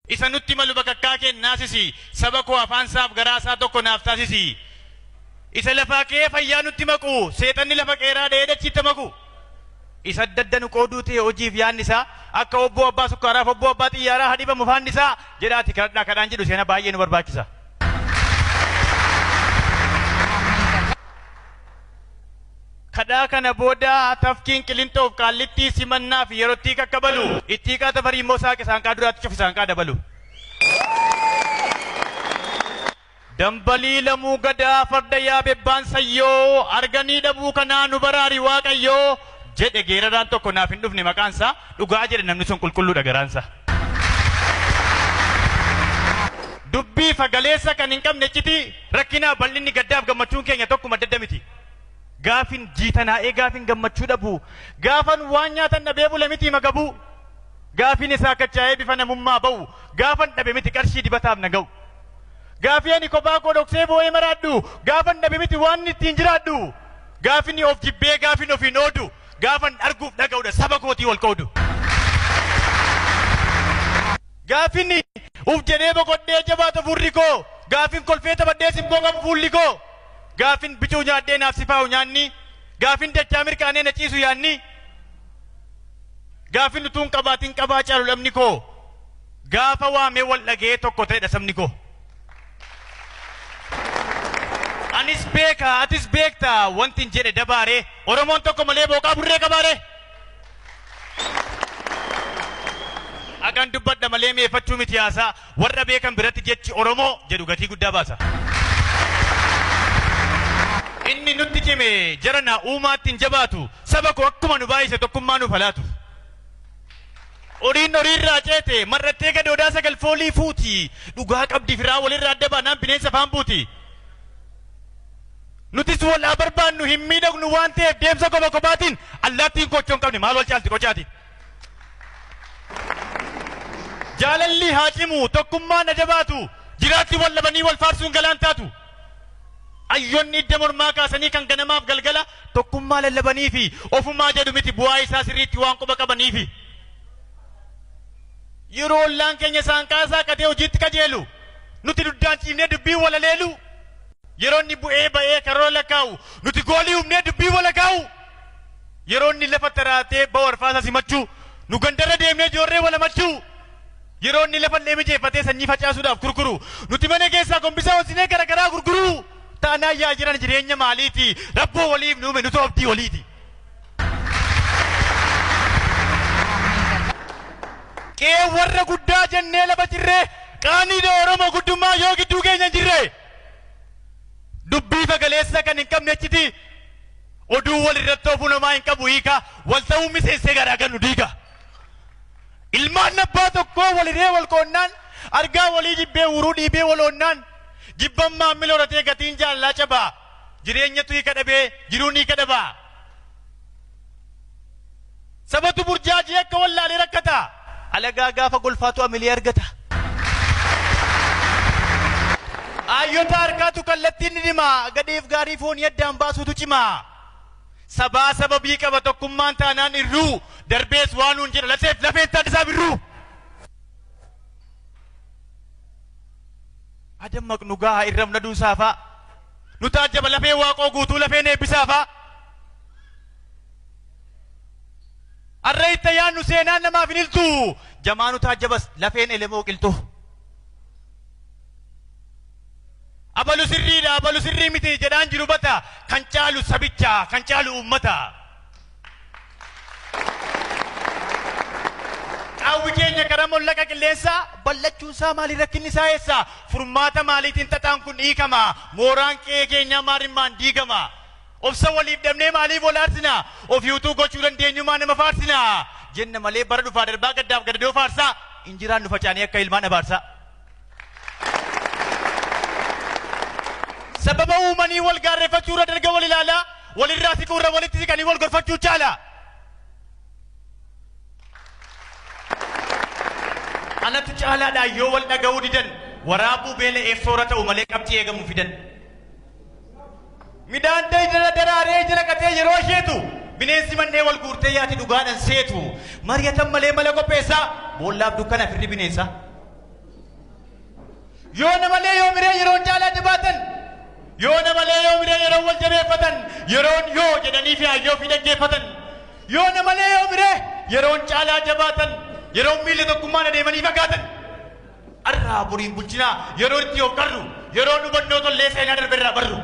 Isa nutti malu bakakkaa kee naasisi. Saba koo afaan isaaf garaa isaa tokko naaf taasisi. Isa lafaa kee fayyaa nutti maqu. Seexanni lafa qeeraa dha'ee dachiitti maqu. Isa adda adda nu qooduu ta'e hojiif yaadni isaa akka obboo abbaa sukkaaraaf obboo abbaa xiyyaaraa hadhibamu faanni isaa jedhaati kadhadhaa kadhaan jedhu seena baay'ee nu barbaachisa. Kadhaa kana booda tafkiin qilintoof qaallittii simannaa fi yerootti kakkabalu ittiiqaa tafarii immoo saaqe saanqaa duraatti cufi saanqaa dabalu. Dambalii lamuu gadaa farda yaabebbaan sayyoo arganii dhabuu kanaa nu baraari waaqayyoo jedhe geeraraan tokko naaf hin dhufne maqaansaa dhugaa jedhe namni sun qulqulluudha garaansaa. Dubbii fagaleessa kan hin qabne citi rakkinaa bal'inni gaddaaf gammachuun keenya tokkuma adda miti. Gaafin jiitanaa'ee gaafin gammachuu dhabu gaafan waan nyaatan dhabee bula miti magabu gaafin isaa kachaa'ee bifa namummaa ba'u gaafan dhabe miti qarshii dibataaf na ga'u. Gaafii ani kophaa koo dhoksee boo'ee maraadhu gaafan dhabe miti waan ittiin jiraadhu gaafin of jibbee gaafin ofiin oodu gaafan arguuf dhaga'udha saba kootii wal qoodu. Gaafin uf jedhee boqodhee jabaata furri koo gaafin kolfee taphadhee simboo qabu fuulli koo gaafin bicuu nyaadhee naaf sifaa'u nyaanni gaafin dachaa mirkaanee na ciisu yaanni gaafin utuun qabaatiin qabaa caalu dhabni koo gaafa waamee wal dhagee tokko ta'edha sabni koo. Anis beeka atis beekta wanti hin jedhe dabaaree Oromoon tokko malee booqaa burree qabaaree. Agan dubbadha malee meeffachuu miti haasaa warra beekan biratti jechi Oromoo jedhu gatii guddaa baasa. Inni nutti cime jara na uumaatti hin jabaatu saba koo akkuma nu baay'ise tokkummaa nuuf halaatu. Horiin horiirraa ceete marrattee gadoodaa sagal foolii fuuti dhugaa qabdi firaa walirraa adda baanaan bineensa afaan buuti. Nutis wal haa barbaannu hin miidhagnu waan ta'eef deemsa kopha kophaatiin allaattiin kochoo hin qabne maal wal caalti qocaati. Jaalalli haa cimu tokkummaan ajabaatu jiraatti wal dhabanii wal faarsuun galaan taatu. Ayyoonni idda mormaa kaasanii kan ganamaaf galgala tokkummaa lallabanii fi ofumaa jedhu miti bu'aa isaa sirriitti waan quba qabanii fi. Yeroo ollaan keenya saanqaa saaqatee hojiitti qajeelu nuti duddaan ciifnee dubbii walaleelu. Yeroo inni bu'ee ba'ee karoora lakkaa'u nuti goolii humnee dubbii walakaa'u. Yeroo inni lafa taraatee ba'u arfaasaa simachuu nu gandarra deemnee ijoollee walamachuu. Yeroo inni lafa illee mijeeffatee sanyii facaasuudhaaf gurguru nuti mana keessaa gombisaa hosinee garaagaraa gurguru. Taanaa yaa jiran jireenya maaliiti rabboo waliif nuume nuti abdii waliiti. Qe'ee warra guddaa jennee lafa jirree qaaniidha Oromoo guddummaa yoo gidduu keenya hin jirre. Dubbii fagaleessa kan hin qabne achiti oduu wal irratti oofuu namaa hin qabu hiika wal ta'uu miseensee garaa gannu diiga. Ilmaan abbaa tokkoo waliree wal qoonnaan argaa walii jibbee uruu dhiibee wal oonnaan jibban maamila horatee gatiin jaalalaa cabaa jireenyatu hiika dhabee jiruun hiika dhabaa. Sabatu burjaajii akka wallaalee rakkata alagaa gaafa golfaatu amilee argata. Ayyoota harkaatu kallattiin ni dhima gadheef gaarii foonii addaan baasuutu cima. Sabaa sababii qaba tokkummaan taanaan irruu darbees waan nuun jedha lafeef lafeen taasisaa birruu. Adammaqnu gahaa irramna duusaafaa nu taajjaba lafee waaqoo guutuu lafeen eebbisaafaa. Arra itti yaannu seenaan namaaf hin hiltu jamaa nu taajjabas lafeen elemoo qilxu. Abalu sirriidha abalu sirrii miti jedhaan jiru bata kan caalu sabicha kan caalu uummata. Qaawwi keenya karaa mollaqa qilleensaa bal'achuun isaa maali rakkinni isaa eessa furmaata maaliitiin xaxaan kun hiikama mooraan qe'ee keenyaa maarimmaan diigama. Obsa waliif dhabnee maaliif wal aarsina ofii utuu gochuu dandeenyumaa nama faarsina jenna malee bara dhufaa darbaa gaddaaf gadadoo faarsaa injiraan nu facaanii akka ilmaan abaarsaa. Sababa uumanii wal gaarreeffachuu irra darga wal ilaalaa walirraa siquu irra walitti siqanii wal gorfachuu caala. Anatu caalaadhaan yoo wal dhaga'uu didan waraabuu beela'eef soora ta'u malee qabxii eegamu fidan. Midhaan daldala daraaree jala qatee yeroo isheetu bineensi mannee wal guurtee yaati dhugaadhaan seetu mari'atan malee mala qopheessaa boollaaf dukkana firri bineensaa. Yoo namalee yoo miree yeroon caalaa jabaatan, yoo namalee yoo miree yeroon wal jabeeffatan, yeroon yoo jedhanii fi hayyoo fi dhaggeeffatan, yoo namalee yoo miree yeroon caalaa jabaatan, yeroon miilla tokkummaan adeemanii fagaatan. Arraa boriin bulchinaa yeroo itti of qarru, yeroo hubannoo tollee seenaa darbe irraa barru.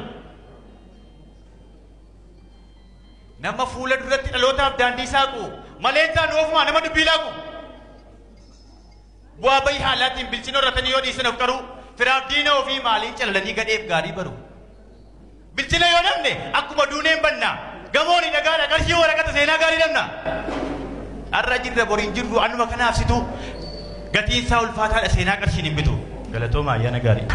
Nama fuula duratti dhalootaaf daandii saaqu maleen isaan ofumaa nama dubbii laaqu. Bu'aa bayii haalaatiin bilchina horatanii yoo dhiisan of qaru, firaaf diina ofii maaliin calalanii gadheef gaarii baru. Bilchina yoo dhabne akkuma duuneen banna, gamoon dhagaadha qarshii waraqata seenaa gaarii dhabna. Har'a jirra boriin jirru anuma kanaaf situ gatiin isaa ulfaataadha, seenaa qarshiin hin bitu. Galatooma, ayyaana gaarii.